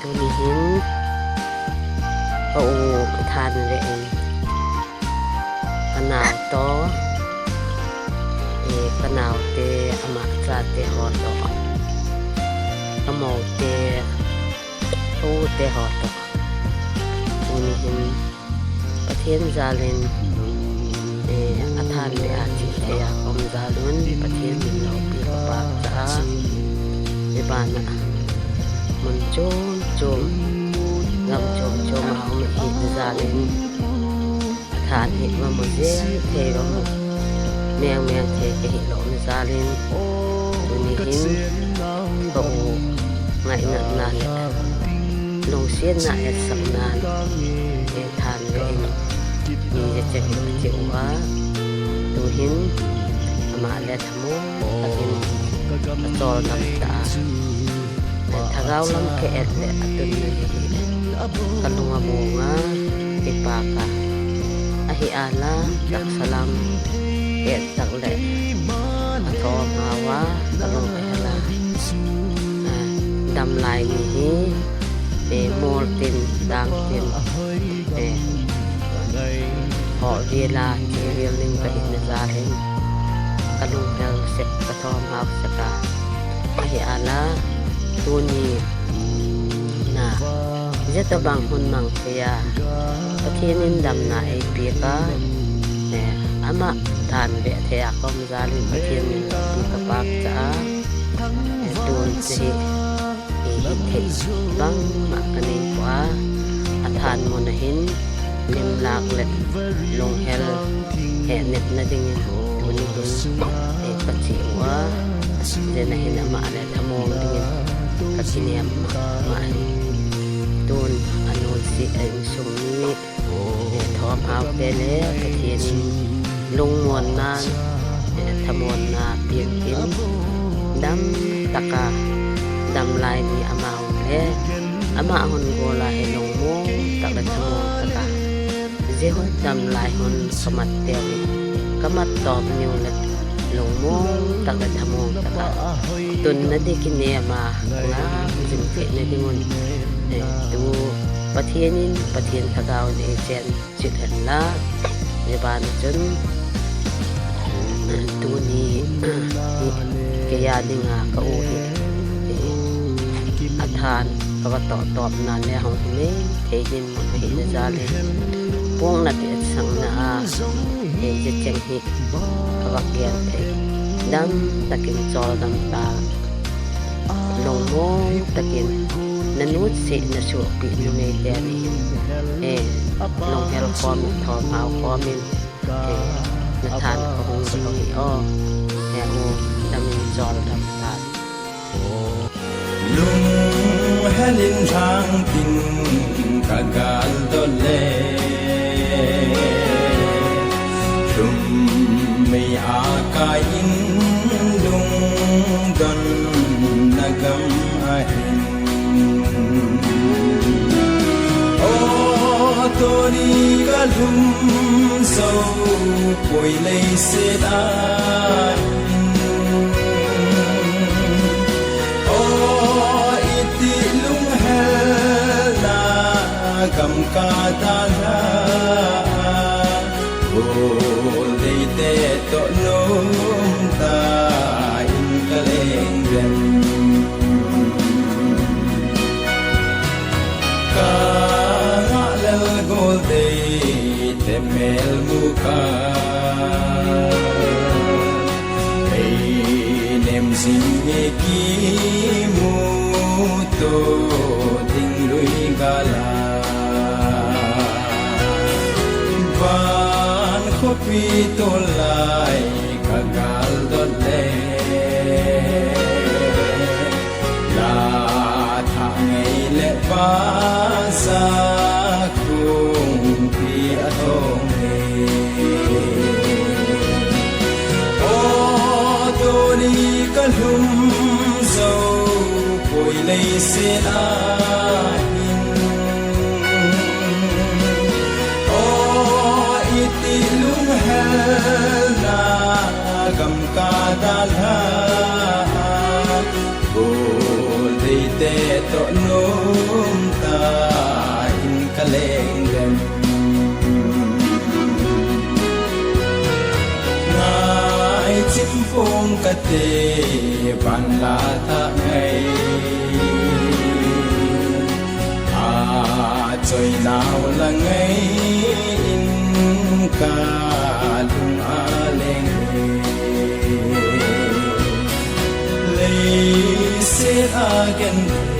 Tuni hin ka u than ve in ka nau to i ka nau te amah ca te haw tawh ka mo te ka u te haw tawh. Tuni hin Pathian zal in a than le aa cih thei ah ka um zal un Pathian min lo pi ka pak caah miban ah hmun cawmcawm ram cawmcawm ah um hi zal in a than hi va mu zel thei va mu mengmeng thei ka hi lo um zal in tuni hin ka u ngaih-natnak le lungsiannak le saknak he than ve in mi zeicek in a ceu a tuhin amah le thlamu takin a cawlnam ta. Thlarau lam ke et le a tun na hi ka lung a mung a ipa ka a hi ala taksa lam et tak le a thaw hau a ka lung a hela. Dam lai ni hi mawl tin dang tin hawh vela ti vial ning ka in za hin ka lung hel sek ka thawm hau sek a hi ala tuni na zeta bang hun mang thea Pathian in dam na ei pi ka ama than ve thea kom zalin Pathian min pi ka pak cha tun che hi hi thei bang ma ka nei kwa a than mo na hin lim lak le lung hel he net na ding in tuni hin e ka chi wa je na hin ama le thamong ding in ka kiniam ma ma hi tun anun si ai sung ni thawm hau te le Pathian in lungmuan nan thamuan na pian in dam taka dam lai ni amau le ama hun gola he lungmu tak le thamuan taka zehun dam lai hun kamat te kamat top niu le lungmu tak le thamuan taka tun na dikine ma nga jing te na dingun tu Pathian in Pathian thlarau nih chen chit hen la Japan cun tuni hi kaya dingah ka u hi a than ka va to top na le hong me thei din mo hi na za le puang na ti sang na a he je cheng hi ka va kian thei dam takin chol dam ta lungmawi takin na nut sih na suahpi nu ngei te nih hin e lunghel khawm in thawhau khawm in e na than ka hung ka hi aw he u dam in cawl dam tan. Lung helin hrang tin ka gal dole Hlum mei a ka in lung don na gam a hin O toni ka lum zo poi lei se dai O iti lung hel na gam ka ta la Gol dei te to num ta in ka leng rem Ka nga lel gol dei te mel mu ka Hei nem zin nge ki mu to ding lui gala Van khuapi to lai ka gal dot le La tha ngei le pa sa kung pi a thong he O to ni ka hlum zo poi lei se a hin O iti lung hel na gam ka dal ha Gol dei te to num Chim phong ka te van la tha ngai a choi nau la ngai in ka lung a leng lei se a gen